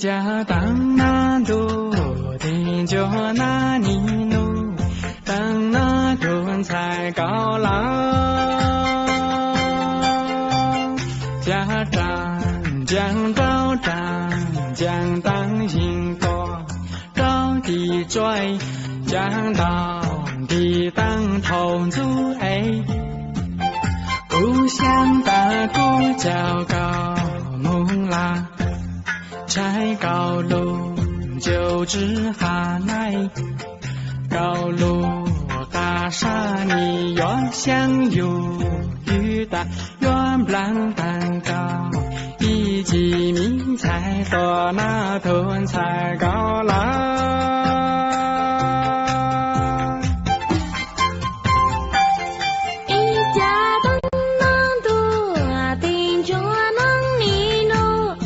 Cas teeb nab ntuj tig ncua nab nig nus, teeb nab tug ntxhais kaus lawm. Cas raag ncaag nraug raag ncaag teeb yeeg tuaj, rau tim tsuas caag ntaug nti teeb thaum ntxub es. Kuv xyaa tas kuv caum kaus moog lawm, ntshai kaus lug ncaus tsi has naib. Kaus lug qas sab nis yuav xyaa yug ywg tas, yuav nplaag taag kaus ib cim miv ntxhais tuaj nab tug ntxhais kaus lawm. Ib cas teeb nab ntuj tig ncua nab nig nus,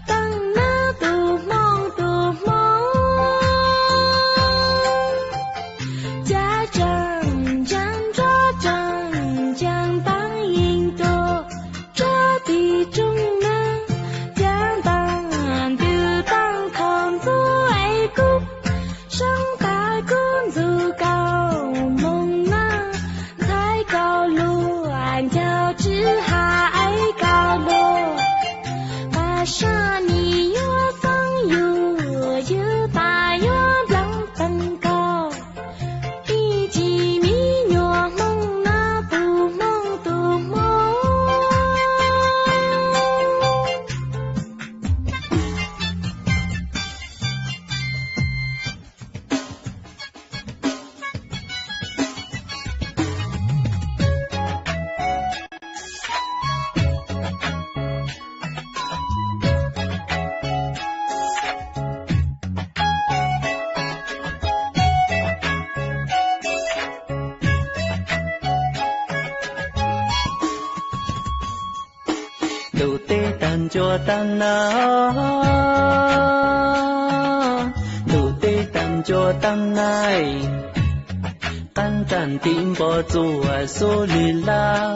teeb nab tug hmoo tug hmoo. Cas tsaam ntsaag nrov tsaam ntsaag teeb yeeg tuaj, rau tim rooj nab, caag ntaug nti teeb thaum ntxub es kuv, saab tas kuv ntxuj kaus moog nab, ntxhais kaus lug ncaus tsi has es kaus lug qas sab nis yuav xyaa yug ywg tas, yuav nplaag taag kaus ib cim miv nyuas hmoo nab, tug hmoo tug hmoo. Ntuj teb taag ncua taag nab, ntuj teb taag ncua taag nab, qaab nraag nti npua txuas xub li lab,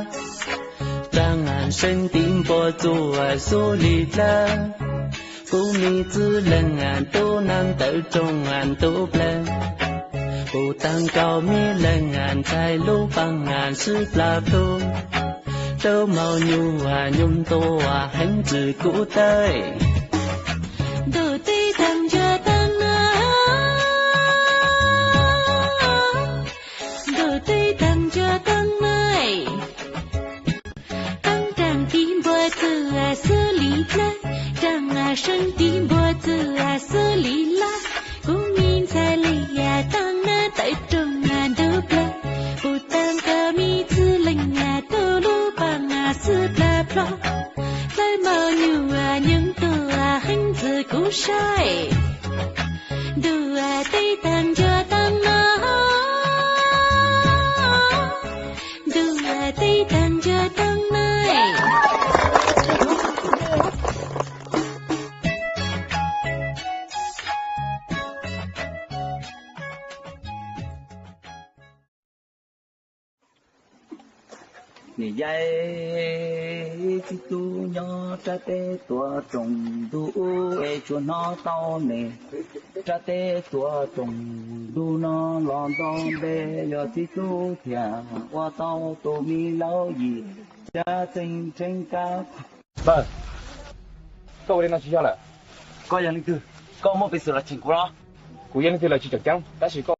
nraag seeb nti npua txuas xub li dlawb. Kuv miv txwj leeg tub nab ntawm rooj ntug plawg, kuv taag kaus miv leeg ntxhais lub paag sib plag plug. Rau maum nyuj nyoog ntua heev ntxwg kuv tawb. Ntuj teb taag ncua taag nab, ntuj teb taag ncua taag nab, qaab nraag nti npua txuas xub li dlawb, nraag seeb nti npua txuas xub li lab. Kuv miv ntxhais leeg taag nab ntawm rooj ntug plawg, kuv taag kaus miv txwj leeg tub lub paag sib plag plog. Rau maum nyuj nyoog ntua heev ntxwg kuv saib. Ntuj teb taag ncua taag nab, ntuj teb taag ncua taag nab. Niam yai, txiv tub nyob rab teb tuav rooj ntug ub es tsuas hnov tau ne. Rab teb tuav rooj ntug no los nto npe yog txiv tub thiaj ua tau tus me laub yim. Cab txeeg tseeb kab. Npawg, koj ua li no tsis yog lawm. Koj yog leej twg? Koj muaj peev xwm los cheem kuv los? Kuv yog leej twg los tsis tseem ceeb, tab sis koj